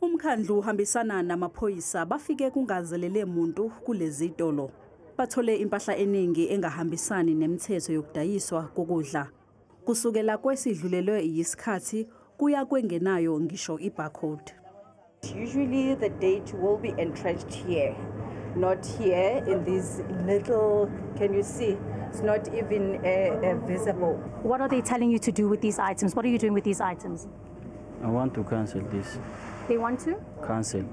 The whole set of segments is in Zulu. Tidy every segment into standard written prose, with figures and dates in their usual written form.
Umkhandlu uhambisana namaphoyisa bafike kungazelele muntu kulezi tolo. Bathole impahla eningi engahambisani nemithetho yokudayiswa kokudla. Kusukela kwesidlulelwe yisikhathi kuya kwengenayo ngisho ibarcode. Usually the date will be entrenched here, not here in this little, can you see? It's not even visible. What are they telling you to do with these items? What are you doing with these items? I want to cancel this. They want to? Cancel.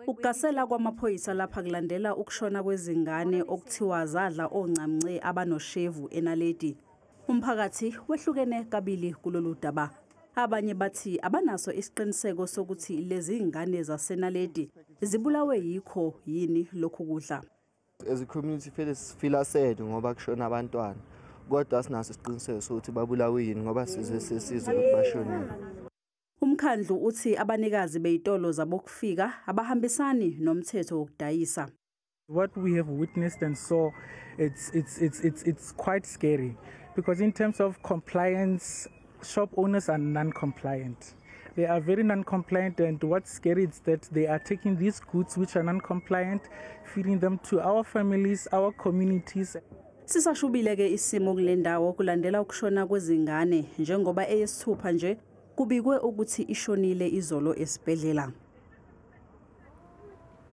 Ukugasela kwamaphoyisa lapha kulandela ukushona kwezingane okuthiwa zadla oncamnce abanoshevu eNaledi. Umphakathi wehlukene kabili kulolu daba. Abanye bathi abanaso isiqiniseko sokuthi lezi ngane zaseNaledi zibulawe yikho yini lokhu kudla. As a community feel sad ngoba kushona abantwana, kodwa asinaso isiqiniseko sokuthi babulawe yini ngoba sizwe sesizwe ukuthi bashonile. Umkhandlu uthi abanikazi beyitolo zabokufika abahambisani nomthetho wokudayisa. What we have witnessed and saw, it's quite scary because in terms of compliance, shop owners are non-compliant. They are very non-compliant, and what's scary is that they are taking these goods which are non-compliant, feeding them to our families, our communities. Sisashubile ke isimo kule ndawo kulandela ukushona kwezingane njengoba eyesithupha nje kubikwe ukuthi ishonile izolo esibhedlela.